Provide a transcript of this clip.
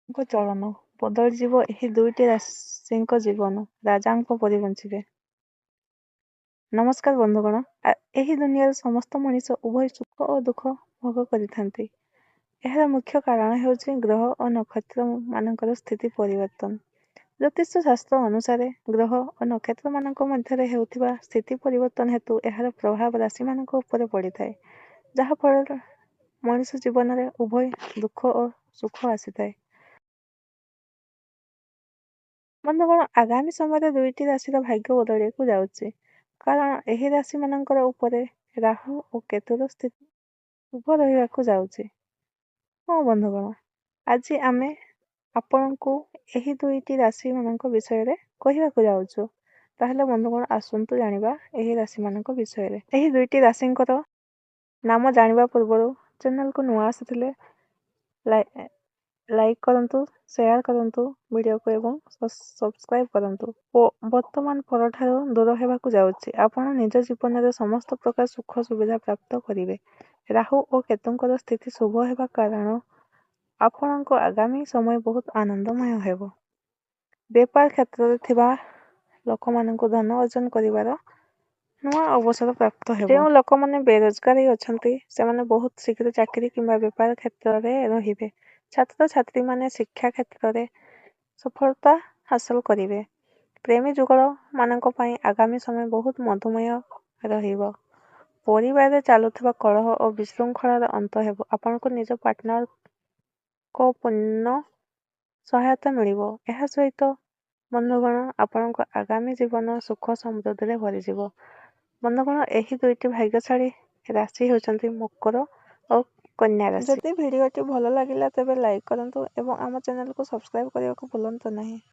ଚଳନ। ବଦଳିଯିବ ଏହି ଦୁଇଟି ରାଶିଙ୍କ ଜୀବନ, ରାଜାଙ୍କ ପରି ବଞ୍ଚିବେ। ନମସ୍କାର ବନ୍ଧୁଗଣ, ଏହି ଦୁନିଆର ସମସ୍ତ ମଣିଷ ଉଭୟ ସୁଖ ଓ ଦୁଃଖ ଭୋଗ କରିଥାନ୍ତି। ଏହାର ମୁଖ୍ୟ କାରଣ ହେଉଛି ଗ୍ରହ ଓ ନକ୍ଷତ୍ର ମାନଙ୍କର ସ୍ଥିତି ପରିବର୍ତ୍ତନ। ଜ୍ୟୋତିଷ ଶାସ୍ତ୍ର ଅନୁସାରେ ଗ୍ରହ ଓ ନକ୍ଷତ୍ର ମାନଙ୍କ ମଧ୍ୟରେ ହେଉଥିବା ସ୍ଥିତି ପରିବର୍ତ୍ତନ ହେତୁ ଏହାର ପ୍ରଭାବ ରାଶିମାନଙ୍କ ଉପରେ ପଡ଼ିଥାଏ, ଯାହା ଫଳରେ ମଣିଷ ଜୀବନରେ ଉଭୟ ଦୁଃଖ ଓ ସୁଖ ଆସିଥାଏ। ବନ୍ଧୁଗଣ, ଆଗାମୀ ସମୟରେ ଦୁଇଟି ରାଶିର ଭାଗ୍ୟ ବଦଳିବାକୁ ଯାଉଛି, କାରଣ ଏହି ରାଶିମାନଙ୍କର ଉପରେ ରାହୁ ଓ କେତୁର ସ୍ଥିତି ଶୁଭ ରହିବାକୁ ଯାଉଛି। ହଁ ବନ୍ଧୁଗଣ, ଆଜି ଆମେ ଆପଣଙ୍କୁ ଏହି ଦୁଇଟି ରାଶିମାନଙ୍କ ବିଷୟରେ କହିବାକୁ ଯାଉଛୁ। ତାହେଲେ ବନ୍ଧୁଗଣ, ଆସନ୍ତୁ ଜାଣିବା ଏହି ରାଶିମାନଙ୍କ ବିଷୟରେ। ଏହି ଦୁଇଟି ରାଶିଙ୍କର ନାମ ଜାଣିବା ପୂର୍ବରୁ ଚ୍ୟାନେଲକୁ ନୂଆ ଆସିଥିଲେ ଲାଇକ୍ କରନ୍ତୁ, ସେୟାର କରନ୍ତୁ ଭିଡ଼ିଓକୁ ଏବଂ ସବସ୍କ୍ରାଇବ୍ କରନ୍ତୁ। ବର୍ତ୍ତମାନ ପରଠାରୁ ଦୂର ହେବାକୁ ଯାଉଛି। ଆପଣ ନିଜ ଜୀବନରେ ସମସ୍ତ ପ୍ରକାର ସୁଖ ସୁବିଧା ପ୍ରାପ୍ତ କରିବେ। ରାହୁ ଓ କେତୁଙ୍କର ସ୍ଥିତି ଶୁଭ ହେବା କାରଣ ଆପଣଙ୍କ ଆଗାମୀ ସମୟ ବହୁତ ଆନନ୍ଦମୟ ହେବ। ବେପାର କ୍ଷେତ୍ରରେ ଥିବା ଲୋକମାନଙ୍କୁ ଧନ ଅର୍ଜନ କରିବାର ନୂଆ ଅବସର ପ୍ରାପ୍ତ ହେବ। ଯେଉଁ ଲୋକମାନେ ବେରୋଜଗାର ଅଛନ୍ତି, ସେମାନେ ବହୁତ ଶୀଘ୍ର ଚାକିରି କିମ୍ବା ବେପାର କ୍ଷେତ୍ରରେ ରହିବେ। ଛାତ୍ରଛାତ୍ରୀମାନେ ଶିକ୍ଷା କ୍ଷେତ୍ରରେ ସଫଳତା ହାସଲ କରିବେ। ପ୍ରେମୀ ଯୁଗଳମାନଙ୍କ ପାଇଁ ଆଗାମୀ ସମୟ ବହୁତ ମଧୁମୟ ରହିବ। ପରିବାରରେ ଚାଲୁଥିବା କଳହ ଓ ବିଶୃଙ୍ଖଳାର ଅନ୍ତ ହେବ। ଆପଣଙ୍କୁ ନିଜ ପାର୍ଟନରଙ୍କ ପୂର୍ଣ୍ଣ ସହାୟତା ମିଳିବ। ଏହା ସହିତ ବନ୍ଧୁଗଣ, ଆପଣଙ୍କ ଆଗାମୀ ଜୀବନ ସୁଖ ସମୃଦ୍ଧିରେ ଭରିଯିବ। ବନ୍ଧୁଗଣ, ଏହି ଦୁଇଟି ଭାଗ୍ୟଶାଳୀ ରାଶି ହେଉଛନ୍ତି ମକର ଓ କନ୍ୟା ରାଶି। ଯଦି ଭିଡ଼ିଓଟି ଭଲ ଲାଗିଲା, ତେବେ ଲାଇକ୍ କରନ୍ତୁ ଏବଂ ଆମ ଚ୍ୟାନେଲକୁ ସବସ୍କ୍ରାଇବ୍ କରିବାକୁ ଭୁଲନ୍ତୁ ନାହିଁ।